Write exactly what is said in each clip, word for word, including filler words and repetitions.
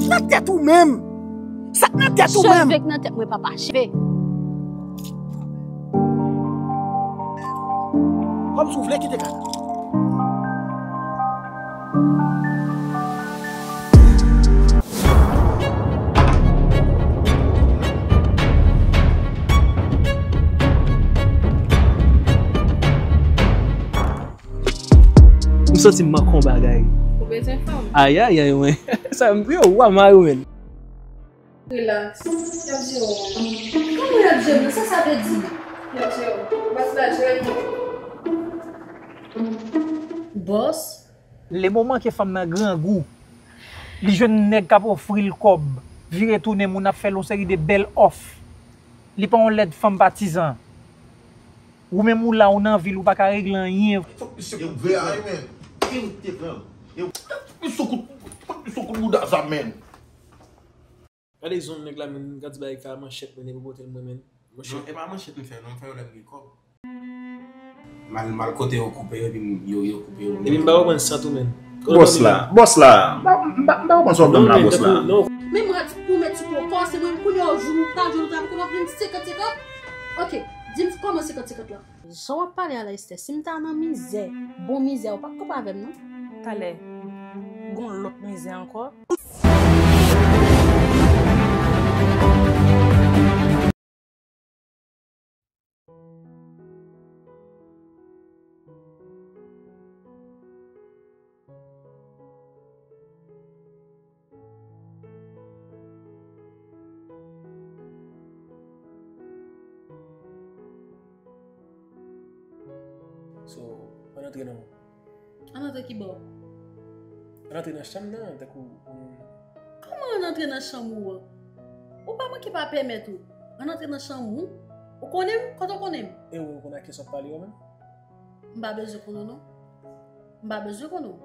k nan tèt ou menm? Sa k nan tèt ou menm? Cheve k nan tèt mwen, papa, cheve. Kòmsi w vle kite kay la. M santi m manke yon bagay. Ou bezwen fanm? Ayayay, mwen. Sa, yo, wa Mayo, men. Relax. Y ap jere w. Kòman y ap jere m? Sa sa vle di? Y ap jere w. Bòs la jere m. Bòs? Le moman ke fanm nan grangou, li jwenn nèg k ap ofri l kòb, vire tounen moun ap fè l yon seri de bèl òf. Li pa yon lèd fanm patizan. Ou menm ou la, ou nan vil, ou pa ka regle anyen. Fòk misye koupe a, men. Fòk misye kout, kout bouda sa, men. Gade zong nèg la, men, gad ti bagay ka manchèt, men, epi pote l mwen, men. Monchè. Non, e pa manchèt m fè, non, m fè yo lè m gen kòb. Mal, mal kote yo koupe, epi yo, yo koupe yo. Epi m pa konprann sa tou, men. Bòs la, bòs la, m pa, m pa, m pa konprann sa w ap ban m la, bòs la. Non, men, tankou, non. Men mwen di pou mèt sou pokò, se mwen kounye a jou nou pa jwenn ou travay, kounye a w ap vin senkant senkant. Ok, di m kòman senkant senkant la? Jan w ap pale a la, Esther, si m ta nan mizè, bon mizè, ou p ap kanpe avè m, non? Talè, gon lòt mizè ankò. So, ann antre nan. Ann antre ki bò? Ann antre nan chanm nan, tankou, mm. Kòman ann antre nan chanm ou an? Ou pa manke pa pèmèt ou. Ann antre nan chanm ou. Ou konnen m? Kote w konnen m? E ou, ou konnen ak kiyès w ap pale yo menm? M pa bezwen konnen w non. M pa bezwen konnen w.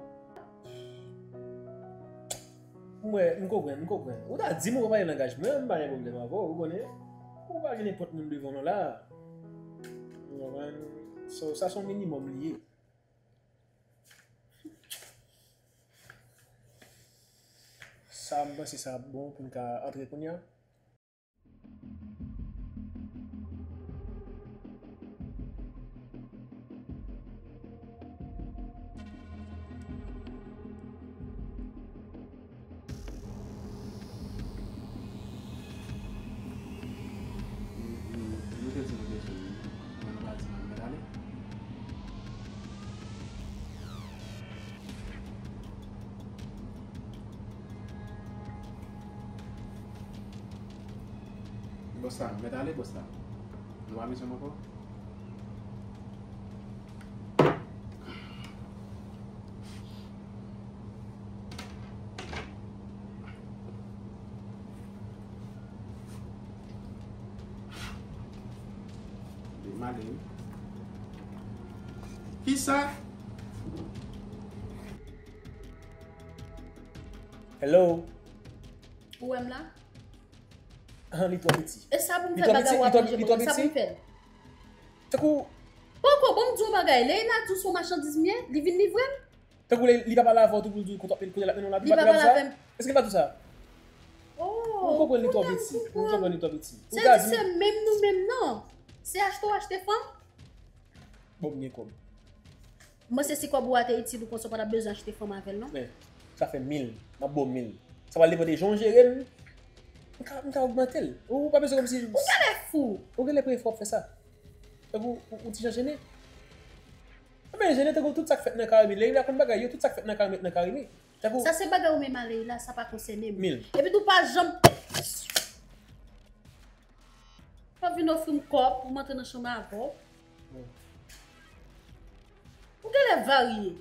M wè, m konprann, m konprann. Ou ta di m ou pa pale langaj mwen, m pa gen pwoblèm avè w, ou konnen. Ou pa gen nenpòt moun devan w la. Ou konprann? So, sa se yon minimòm li ye. Sa, m panse sa bon pou n ka antre kounye a. Nou te di nou bezwen li, men nou pa di nou mèt ale. Bòs la, mèt ale, bòs la. Nou pa bezwen m ankò. Kisa? Hello. Ou wè m la? Ah, li twò piti. E sa pou m fè bagay w ap manje pou mwen? Sa pou m fè l? Tankou. Poko, bon, m di w yon bagay. Leila di w se yon machandiz m ye, li vin livre m. Tankou li, li pa pale avè w tou pou l di w kote, kote l ap mennen w la, li pa t di w sa? Èske li pa di w sa? Oh, m konprann li twò piti. M konprann li twò piti. Se di se menm nou menm non. Se achte w achte fanm. Bon, m gen kòb. Mwen se si kòb ou a te itil ou konsa w pa t ap bezwen achte fanm avè l non. Men, sa fè mil, m ap ba w mil. Sa pral depann de jan w jere l. M ka, m ka ogmante l. Ou pa bezwen kòmsi. Ou genlè fou. Ou genlè premye fwa w ap fè sa. Tankou ou, ou ti jan jennen. Ou byen jennen tankou tout sa k fèt nan kare mi. Leila konn bagay yo, tout sa k fèt nan kare mi, nan kare mi. Tankou. Sa se bagay ou menm a Leila, sa pa konsène m. Mil. Epi tou pa janm. Pa vin ofri m kòb pou m antre nan chanm avè w. Ou genlè varye.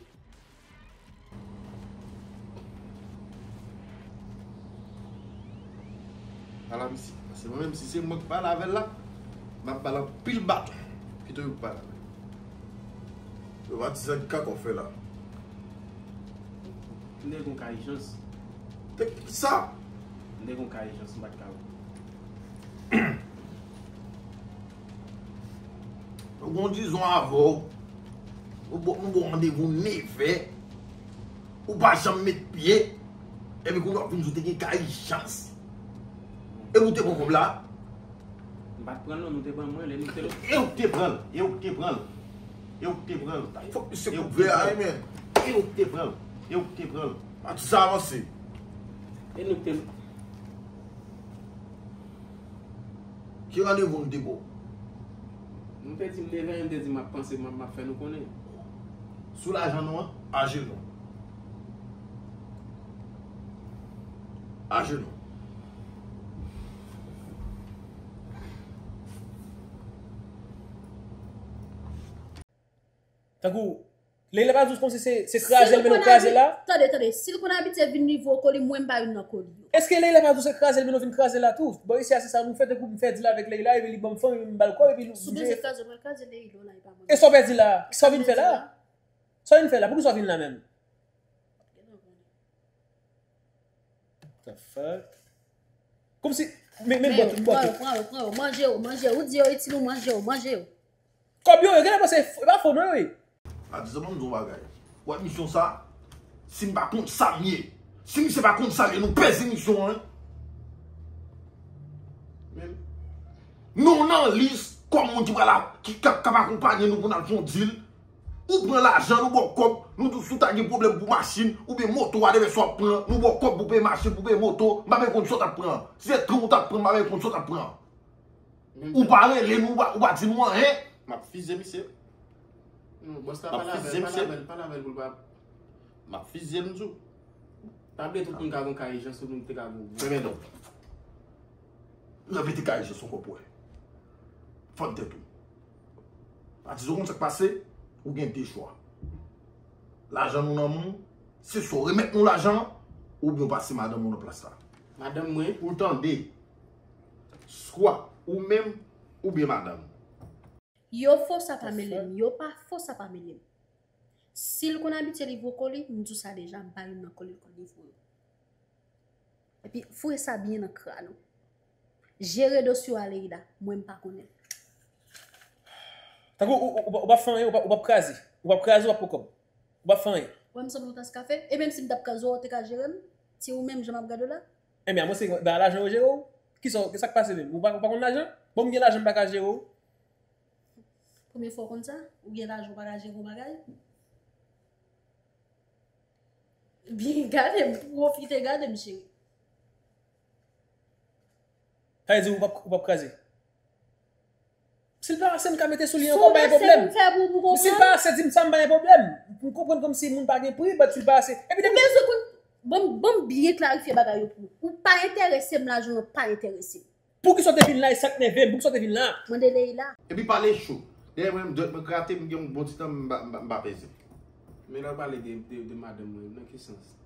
Ala misye. Paske mwen menm, si se mwen k pale avè l la, m ap ba l anpil baton. Kite yo pale avè l. Yo pa di sa ki kaka w fè la. M te gon ka ijans. Te ki sa? M te gon ka ijans, m pa t ka wè. Ou gon dizon avè w. Ou bo-, nou bo randevou nevè. Ou pa janm met pye. Epi kounye a w ap vin di w te gen kay chans. Epi w te pran kòb la. M pa t pran l non, nou te ban mwen, lè nou te... E w te pran l, e w te pran l. E w te pran l. Fòk misye koupe a, wi, men. E w te pran l, e w te pran l. Atis avanse. E nou te... Ki randevou m te ba w? M te di m leve, m te di m ap panse, m ap, m ap fè nou konnen. Sou lajan nou an? Ajenou. Ajenou. Tankou, Leila pa di w kòmsi se, se kraze l men nou kraze la? Tande, tande, si l konn abitye vin live w koli, mwen m pa youn nan koli yo. Èske Leila pa di w se kraze l men nou vin kraze la tou? Bon, isi a se sa nou fè, tankou m fè deal avèk Leila, epi li ban m fanm, epi m ba l kòb, epi nou... Si w bezwen kraze, w pral kraze Leila la, e pa mwen. E sa w pèdi la? Sa w vin fè la? Sa w vin fè la? Poukisa w vin la menm? The fuck? Kòmsi, men, men, men, bòt, bòt. Pran yo, pran yo, pran yo. Manje yo, manje yo. Ou di yo itil ou, manje yo, manje yo. Kòb yo, yo genlè panse e pa fo non, wi. Atis, ban m di w yon bagay. Wè misyon sa, si m pa konn sa m ye, si misye pa konn sa l ye, nou pèdi misyon an, wi. Men, nou nan lis kòm moun ki pral, ki, k ap, k ap akonpaye nou pou n al fè yon deal. Ou pran lajan, nou ba w kòb, nou di w si w ta gen pwoblèm pou machin, oubyen moto, whatever sa w ap pran, nou ba w kòb pou peye machin, pou peye moto, m pa menm konn sa w t ap pran. Si se tren w t ap pran, m pa menm konn sa w t ap pran. Ou pa rele nou, ou pa, ou pa di nou anyen. M ap fizye misye. Non, bòs la, pale avè l, pale avè l, pale avè l pou l pa... M ap fizye l, m di w. Pa bliye tout moun ka gon ka ijans, tout moun te ka gon... Fèmen non. Repete ka ijans ankò pou wè. Fann tèt ou. Atis, ou konn sa k pase? Ou gen de chwa. Lajan nou nan men w, se swa w remèt nou lajan an, oubyen w pase madanm ou nan plas la. Madanm mwen? Ou tande? Swa ou menm, oubyen madanm ou. Yo fo, sa pa mele m. Yo pa fo, sa pa mele m. Si l konn abitye live w koli, m di w sa deja, m pa youn nan koli l konn live yo. Epi, foure sa byen nan kran nou. Jere dosye w a Leila, mwen m pa konnen. Tankou ou, ou, ou, ou p ap fè anyen, ou p ap, ou p ap kraze. Ou p ap kraze, ou p ap pran kòb. Ou p ap fè anyen. Wè m sanble yon tas kafe? E menm si m t ap kraze w, ou te ka jere m? Si ou menm jan m ap gade w la? Ebyen, mwen se ba lajan yo jere w? Kisa, kisa k pase menm? Ou pa, ou pa konn lajan? Bon, m gen lajan, m pa ka jere w? Premye fwa w konn sa? Ou gen lajan, ou pa ka jere yon bagay? Byen gade m, pwofite gade m, cheri. Sa vle di ou p ap, ou p ap kraze? Si l pa ase, m ka mete sou li ankò, pa gen pwoblèm. Si w ase, m fè pou, pou konprann. Si l pa ase, di m sa, m pa gen pwoblèm. M konprann kòmsi moun pa gen pri, but si l pa ase. Epi depi... Ou bezwen konn, ban m, ban m byen klarifye bagay yo pou ou. Ou pa enterese m, lajan w pa enterese m. Poukisa w te vin la, e sa k nève m? Poukisa w te vin la? Mande Leila. Epi pale cho. Dèyè mwen, m dwèt mwen grate, m gen yon bon ti tan, m pa, m pa, m pa peze. Men lè w pale de, de, de madanm mwen, nan ki sans?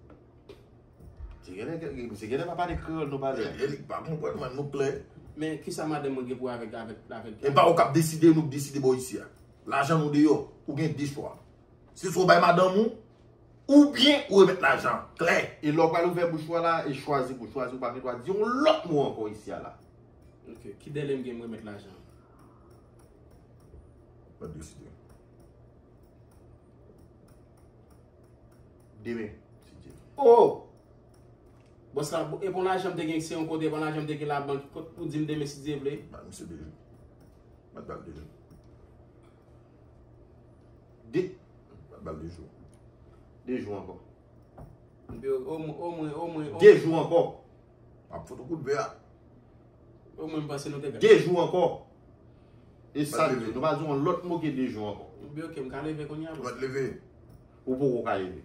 Misye genlè, misye genlè pa pale kreyòl nou pale a. Elik pa konprann mwen, nou klè. Men kisa madanm mwen gen pou wè avèk, avèk, avèk... E pa ou k ap deside, nou k deside bò isi a. Lajan nou deyò, ou gen de chwa. Se swa w bay madanm ou, oubyen ou remèt lajan. Klè. E lè w pral ouvè bouch ou a la, e chwazi pou chwazi, ou pa gen dwa di yon lòt mo ankò isi a la. Ok, ki dèlè m gen m remèt lajan? Mwen deside. Demen, si Dye vle. Oh! Bòs la, e bon lajan m te gen, se yon kote, bon lajan m te gen labank, kot ou di m demen si Dye vle? Ba misye de jou. Mwen ba l de jou. De. Mwen ba l de jou. De jou ankò. Omwen, omwen, omwen, omwen. De jou ankò. M ap fout ou kout vè a. Omwen m panse nou te... De jou ankò. E sa, nou pa di yon lòt mo ke de jou ankò. Ebyen, ok, m ka leve kounye a. Ou mèt leve. Ou poko ka leve.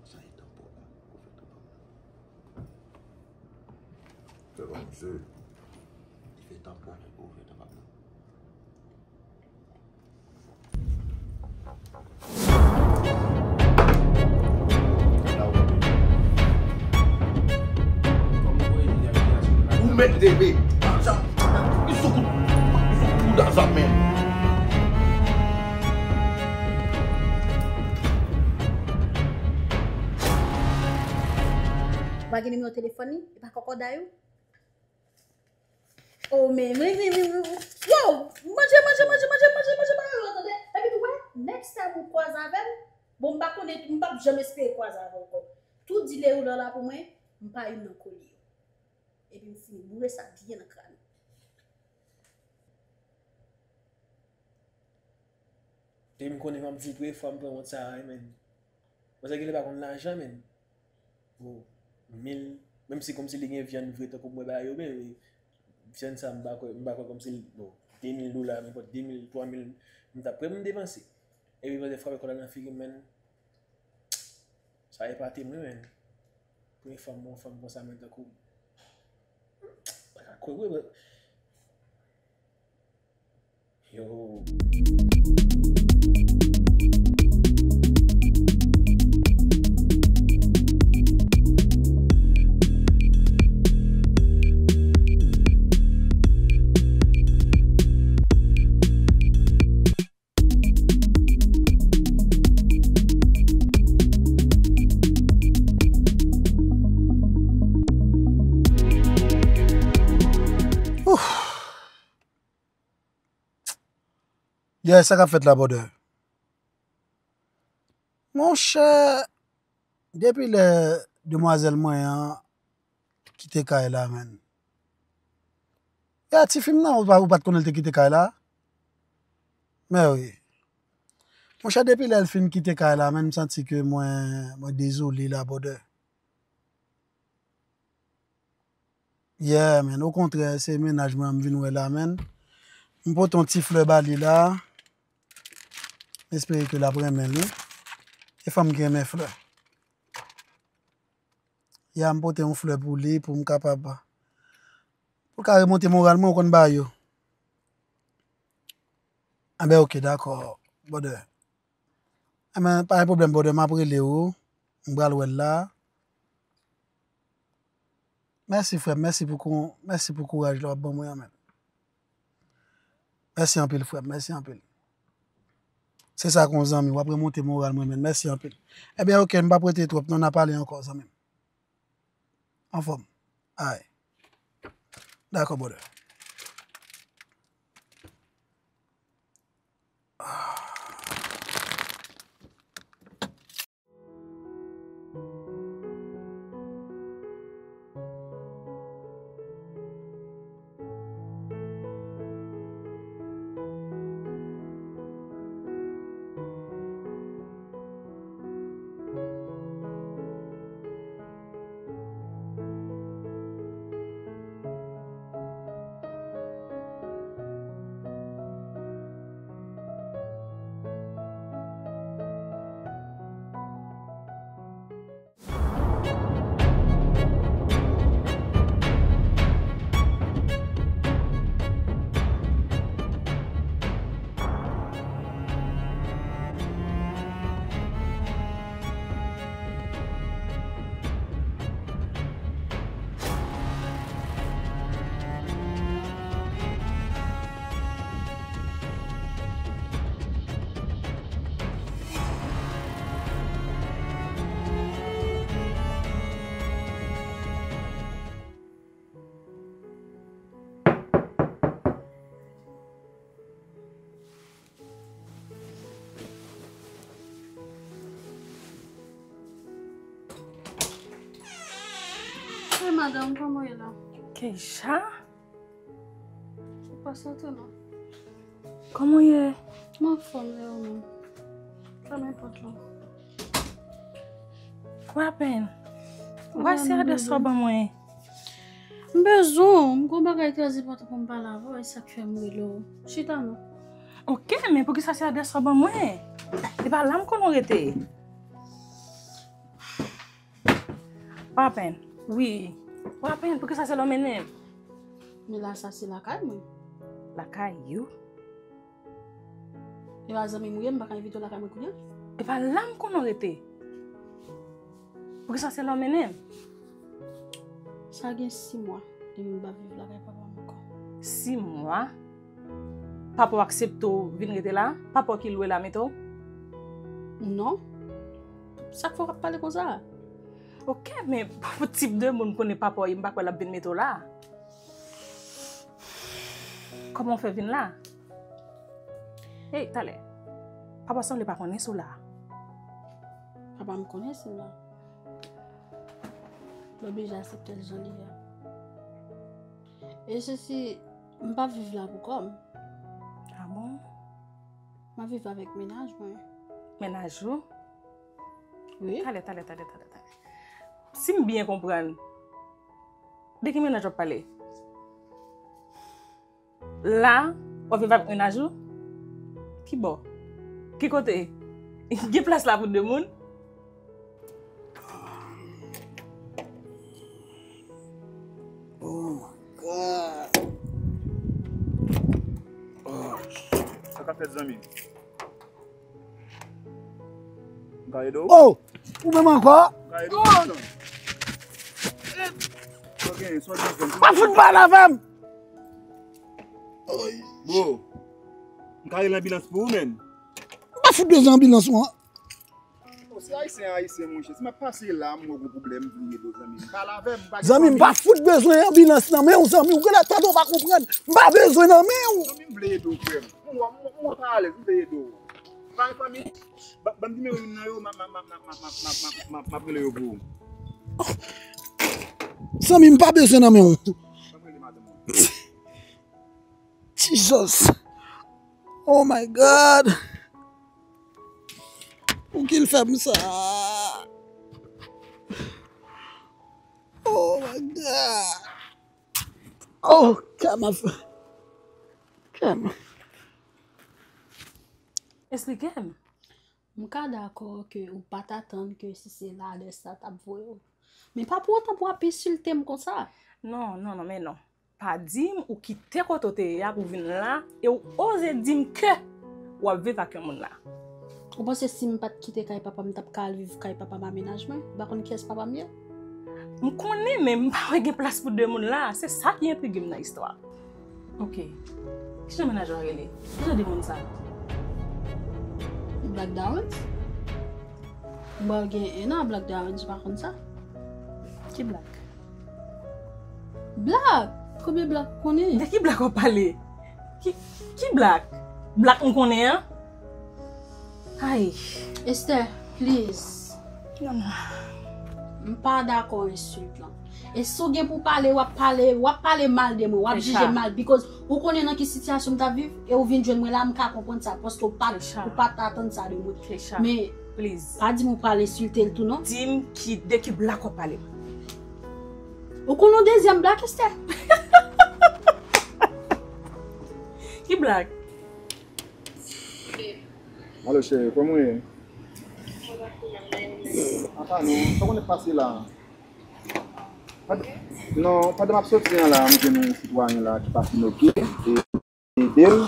Sa e tan pòp la. Ou fè tan pòp la. Fè pa misye. Li fè tan pòp la, ou fè tan pòp la. Ou mèt leve. Li sou kout, li sou kout bouda sa men. Ou pa gen nimewo telefòn li? E pa kòkòday ou? Oh, men, men, men, men, men, wow! Manje, manje, manje, manje, manje, manje, pa yo, tande. Epi tou, wè, next time ou kwaze avè m, bon, m pa konnen, m p ap janm espere kwaze avè w ankò. Tout di Leroulard la pou mwen, m pa youn nan kole yo. Epi m fin boure sa byen nan kràn. Depi m konnen m ap di premye fwa m pran wont sa a, men. Mwen sa genlè pa konn lajan, men. Bon, mil, menm si kòmsi li gen vyann vre tankou mwen ba yo, men vyann sa m pa kwè, m pa kwè kòmsi, bon, de mil dola, nenpòt de mil, twa mil, m t ap prè pou m depanse. Epi mwen te frape kòd la nan figi m, men. Sa epate mwen, men. Premye fwa m wè yon fanm konsa, men tankou. Pa ka kwè, wi, men. Yo. Ouf. Yeah, sa k ap fèt la, brother? Monchè, depi lè demwazèl mwen an kite kay la, menn. Ya, tifi m nan, ou pa, ou pa t konnen l te kite kay la? Mè wi. Monchè, depi lè l fin kite kay la, menn, m santi ke mwen, mwen dezole la, brother. Yeah, menn. Okontrè, se mennaj mwen an m vin wè la, menn. M pote yon ti flè ba li la. M espere ke l ap renmen li. E fanm ki renmen flè. Ya, m pote yon flè pou li, pou m kapab, pou l ka remonte moral mwen, ou konn bagay yo. Anben, oke, dakò, brother. Anben, pa gen pwoblèm, brother, m ap rele w. M pral wè l la. Mèsi, frè m, mèsi pou kou-, mèsi pou kouraj la w ap ban mwen an, menn. Mèsi anpil, frè m, mèsi anpil. Se sa k yon zanmi, w ap remonte moral mwen, menn. Mèsi anpil. Ebyen, oke, m p ap rete twòp, non, n a pale ankò, zanmi m. Anfòm. Ay. Dakò, brother. Hey, madanm, kòman w ye la? Keisha? Ou pa sante, non? Kòman w ye? M anfòm, e ou menm? Fèmen pòt la. Wapen. Wè se adrès sa w ban mwen. M bezwen w, m gon bagay trè enpòtan pou m pale avè w, e sa k fè m rele w. Chita non. Oke, men poukisa se adrès sa w ban mwen? E pa la m konnen w rete. Wapen, wi. Wapen, poukisa se la w mennen m? Men la sa se lakay mwen. Lakay ou? E pa zanmi m ou ye, m pa ka envite w lakay mwen kounye a? E pa la m konnen w rete. Poukisa se la w mennen m? Sa gen sis mwa depi m pa viv lakay papa m ankò. Sis mwa? Papa w aksepte w vin rete la? Papa w ki lwe la mete w? Non. Sa k fè w ap pale konsa? Oke, men pou tip de moun m konnen papa w ye, m pa kwè l ap vin mete w la. Kòman w fè vin la? Ey, talè. Papa w sanble pa konnen si w la. Papa m konnen si m la. M oblije aksepte l jan li ye a. E sesi, m p ap viv la pou kò m. Ah bon? M ap viv avèk mennaj mwen. Mennaj ou? Wi. Talè, talè, talè, talè, talè. Si m byen konprann, de ki mennaj w ap pale? La, w ap viv avèk mennaj ou? Ki bò? Ki kote? Gen plas la pou de moun? Oh my God. Oh. Sa k ap fèt, zanmi? M ka ede w? Oh! Ou menm ankò? M ka ede w, Tristan? Ok, so di, zanmi. Pa fout pale avè m! Bro, m ka rele anbilans pou ou, menm? M pa fout bezwen anbilans ou an. Oh, se ayisyen, ayisyen, monchè. Si m ap pase la, m wè gon pwoblèm, m vin ede w, zanmi. Pale avè m, m pa gen zanmi, m pa fout bezwen anbilans nan men w, zanmi. Ou genlè tande w pa konprann. M pa bezwen nan men w. Zanmi, m vle ede w, frè m. M wè, m, m wè w pa alèz, m vle ede w. M pa gen fanmi. Ba, ban m nimewo youn nan yo, m ap, m ap rele yo pou ou. Zanmi, m pa bezwen nan men w. Ban m rele madanm mwen. Jesus. Oh my God. Pou ki l fè m sa? Oh my God. Oh, kè m ap fè. Kè m. Esplike m. M ka dakò ke ou pa t atann ke si se ladrès la t ap voye w. Men pa pou otan pou w ap ensilte m konsa. Non, non, non, men non. Pa di m ou kite kote w te ye a pou w vin la e w oze di m ke w ap viv ak yon moun la. Ou panse si m pa t kite kay papa m, m t ap ka al viv kay papa m a mennaj mwen? M pa konn kiyès papa m ye? M konnen, men m pa wè gen plas pou de moun la. Se sa ki entrige m nan istwa. Ok. Kijan mennaj ou a rele? Kijan de moun sa? Black Dowens? M pral gen en an Black Dowens, ou pa konn sa? Ki Black? Black! Konbyen Black ou konnen? De ki Black w ap pale? Ki, ki Black? Black m konnen an? Ay. Esther, please. Non, non. M pa dakò ensilt lan. E si w gen pou pale, w ap pale, w ap pale mal de mwen, w ap jije m mal, because ou konnen nan ki sitiyasyon m t ap viv, e ou vin jwenn mwen la, m ka konprann sa, paske ou pa t, ou pa t atann sa de mwen. Men, pa di m ou pral ensilte l tou, non. Di m ki, de ki Black w ap pale. Ou konn yon dezyèm Black, Esther? Ki Black? Alo, cheri, kòman w ye? Apa non, sa konnen pase la. Pad-, non, pandan m ap soti an la, m jwenn yon sitwayen la ki pa fin oke. E, ede l,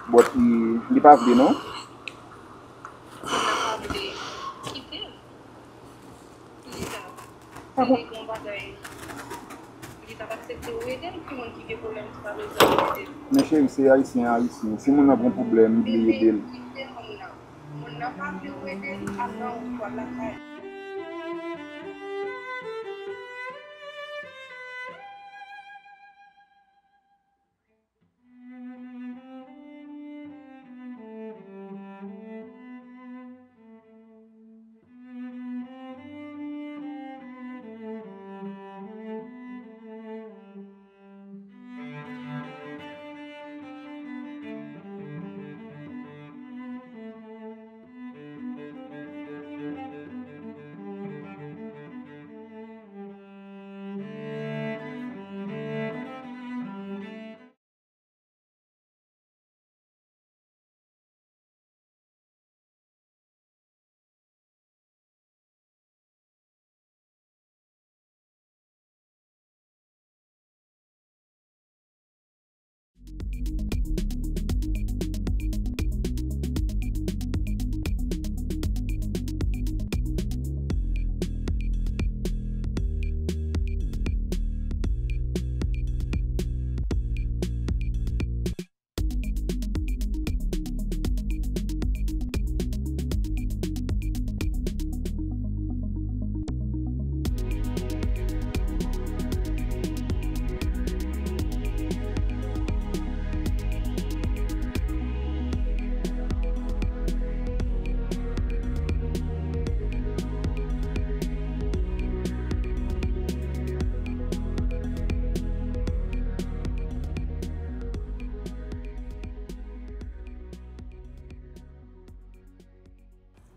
but li, li pa vle non. Li pa vle kite l. Li ta, si li gen yon bagay, li t ap aksepte ou ede l, ki moun ki gen pwoblèm ki pa bezwen ou ede l? Men cheri, se ayisyen a ayisyen. Si moun nan gen yon pwoblèm, li vle ede l. Kite moun nan. Moun nan pa vle ou ede l, al nan wout ou, al lakay ou.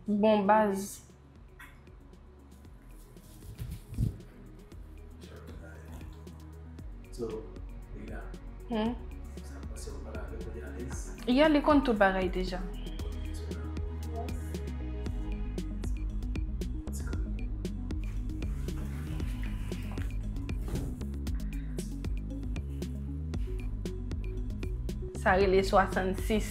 Bon baz. So, Lina, Hmm? sa k pase, ou pale avè l, ou te alèz? Ya, li konn tout bagay deja. Sa rele swasannsis.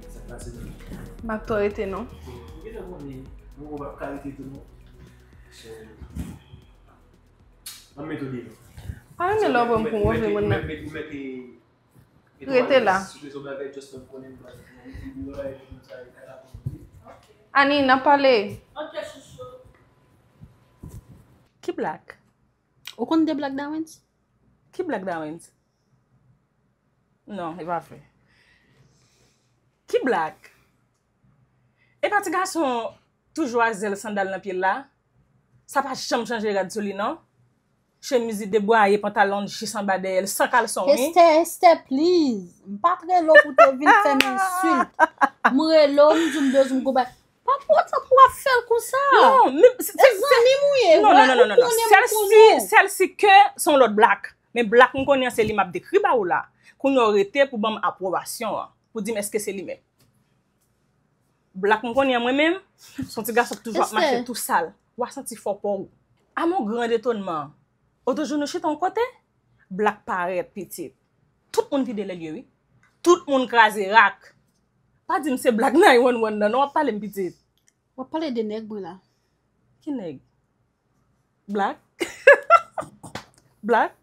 Sa k pase, non? M ap twò rete non. Ou gentan konnen, nou pa ka rete tou, non. So, ann mete w deyò. Pa renmen lè w pran m pou move moun nan. Ou mèt, ou mèt, ou mèt, e, Rete la. Sou rezo bagay, just fè m konnen m pral fè yon videyo la, epi nou sa, e, kaka pou nou. Ani, n ap pale. Ok, chouchou. Ki Black? Ou konn de Black Dawens? Ki Black Dawens? Non, e pa vre. Ki Black? E pa ti gason toujou a zèl sandal nan pye l la? Sa pa janm chanje rad sou li, non? Chemiz li debwaye, pantalon l jis anba dèyè l, san kalson, wi. Esther, Esther, please. M pa t rele w pou te vin fè m ensilt. M rele w, m di w m bezwen m konprann. Pa pran tan pou w ap fè l konsa. Non, men se, se, E zanmi m ou ye, non, wè, non, non, non, ou non, non. konnen m Sèl si, konnen w. Sèl si ke se yon lòt Black. Men Black m konnen an, se li m ap dekri ba ou la. Kounye a w rete pou ban m apwobasyon an. Pou di m èske se li menm. Black m konnen an mwen menm, se yon ti gason ki toujou ap Esther. Mache tou sal. W a santi fò pa w. A mon grand étonnement, otojour nou chita yon kote, Black parèt pitit. Tout moun vide lè l ye wi. Tout moun kraze rak. Pa di m se Black nine one one nan, non, w ap pale m pitit. W ap pale de nèg mwen la. Ki nèg? Black? Black?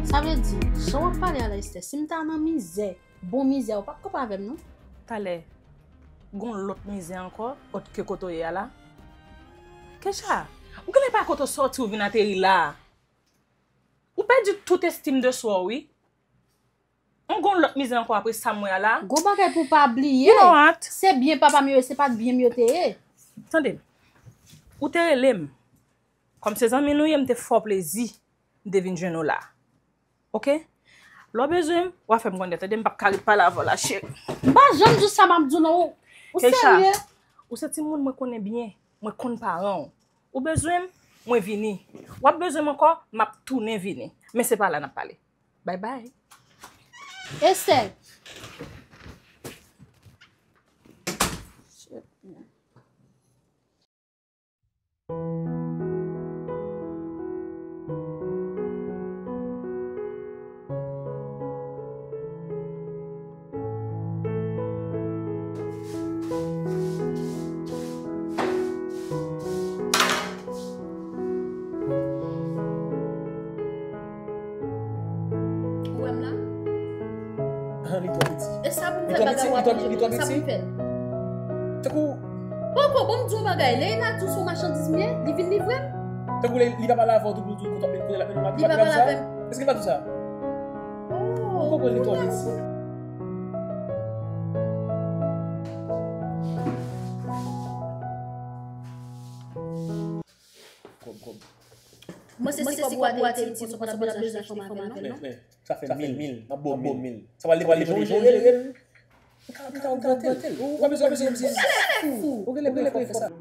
Sa vle di, jan w ap pale a la, Esther, si m ta nan mizè, bon mizè, ou p ap kanpe avè m, non? Talè, gon lòt mizè ankò, òt ke kote w ye a la? Keisha, ou genlè pa kote w sòti ou vin ateri la. Ou pèdi tout estim de swa w, wi. Ou gon lòt mizè ankò apre sa m wè a la. Gon bagay pou w pa bliye. You know what? Se byen papa m yo ye, se pa t byen m yo te ye. Tande m. Ou te rele m. Kòm se zanmi nou ye, m te fè w plezi. M te vin jwenn ou la. Oke? Lè w bezwen m, w a fè m konnen. Tande m p ap ka ret pale avè w la, cheri. M pa janm di w sa m ap di w non. Ou, ou Keisha, serye? Ou se timoun mwen konnen byen. Mwen konn paran w. Ou bezwen m, mwen vini. W ap bezwen m ankò, m ap tounen vini. Men se pa la n ap pale. Bye bye. Esther. Ou wè m la? Ah, li twò piti. E sa pou m Li fè twò bagay piti, w li ap twò, di li yo, twò sa pou piti. M fè l. Tankou, Poko, bon, m di w bagay. Lè Ina di w se yon machandiz m ye, li vin livre m. Tankou li, li pa pale avè w tou pou l di w kote l ap mennen, kote l ap mennen w la, Li pa pale avè m. Èske li pa di w sa? Oh, Ou konprann li twò piti. Kòb, kòb. Mwen se si kòb ou a te itilize pou sa, pandan bezwen achte fanm avè l, non? Men, men, sa fè mil. M ap ba w mil. Sa pral depann de jan w jere l. Ou ka, ou ka ogmante l. Ou pa bezwen, ou pa bezwen, ou pa bezwen. Ou genlè, ou genlè fè sa.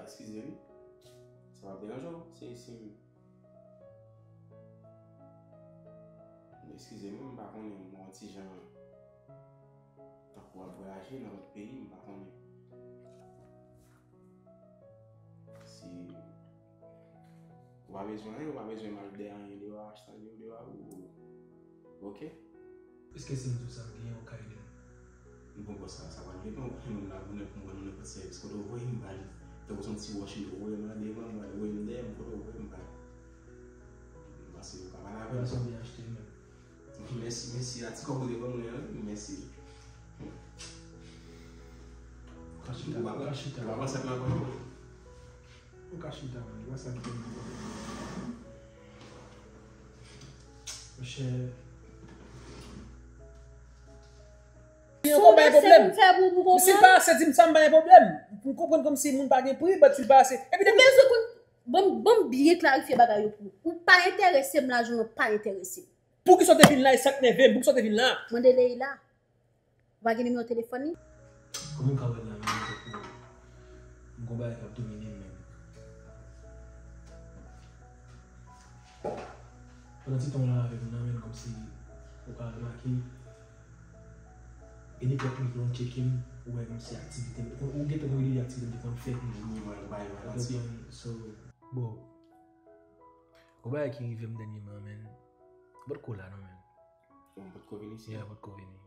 Eskize wi. Sa p ap deranje w? Se si m... Eskize m, m pa konnen, m wè yon ti jan tankou w ap vwayaje nan lòt peyi, m pa konnen. Si ou pa bezwen anyen, ou pa bezwen m al dèyè anyen deyò a, achte anyen deyò a pou ou. Oke? Èske si m di w sa, w genyen, w ka ede m? Bon, bòs, sa, sa pral depann. Ou konnen m la pou nenpòt, pou m pran nenpòt sèvis. Kote w voye m, m ba li. Tankou se yon ti wòch ou voye m la devan, m ba li. Voye m dèyè m, kote w voye m, m ba li. Paske ou ka pale avè m. Sa w byen achte menm. Mèsi, mèsi. A ti kòb ou te ban mwen an, mèsi. Ou ka chita, ou ka chita. Ou pa panse ak mwen ankò non. Ou ka chita, man. Ou wè sa ki gen. Monchè. Yon konba yon pwoblèm. Si l pa ase di m sa, m pa gen pwoblèm. M konprann kòmsi moun pa gen pri, but si l pa ase. Epi depi... Ou bezwen konn, ban m, ban m byen klarifye bagay yo pou ou. Ou pa enterese m, lajan an pa enterese m. Poukisa w te vin la, e sa k nève m? Poukisa w te vin la? Mande Leila. Ou pa gen nimewo telefòn li? Kòman w ka wè la menm, tankou m gon bagay k ap domine m menm? Pandan ti tan w la avè m nan, menm kòmsi ou ka remake, e nenpòt moun ki konn tcheke m, ou wè kòmsi aktivite m, ou gentan konn ide aktivite m te konn fè. Wi, mwen, mwen, mwen, mwen, mwen, mwen, mwen, so, bon, gon bagay ki rive m dènyèman, menm, ou potko la non, menm. Ou potko vini isit? Yeah, potko vini.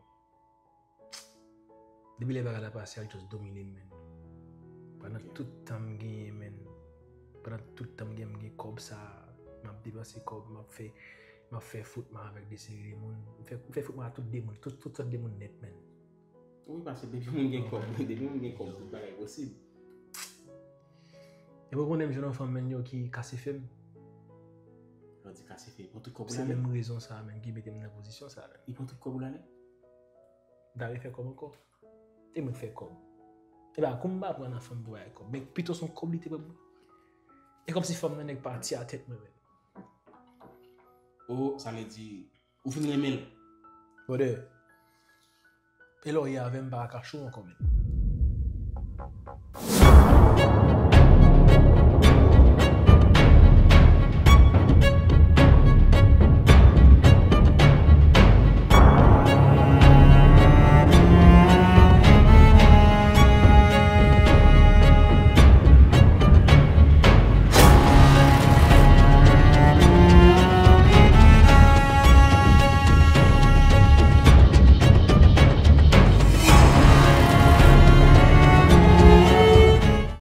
Depi lè bagay la pase, al just domine m, menm. Pandan tout tan m genyen, menm. Pandan tout tan m genyen, m gen kòb sa, m ap depanse kòb, m ap fè, m ap fè fwotman avèk de seri de moun. M fè, m fè fwotman ak tout de moun, tout, tout sòt de moun nèt, menm. Wi, paske depi moun gen kòb, depi moun gen kòb, tout bagay posib. Epi w konnen m jwenn yon fanm, menm, yo ki kase fè m. Lè w di kase fè, li pran tout kòb ou l ale? Se menm rezon sa, menm, ki mete m nan pozisyon sa, menm. Li pran tout kòb ou l ale? M ta refè kòb ankò. E mwen k fè kòb. E pa kou m pa pran nan fanm pou bay kòb. Men pito se yon kòb li te pran pou mwen. E kòmsi fanm nan nèk pati a tèt mwen menm. O, sa vle di, ou fin renmen l? Brother, e lè w ye avè m, m pa ka kache w ankò menm.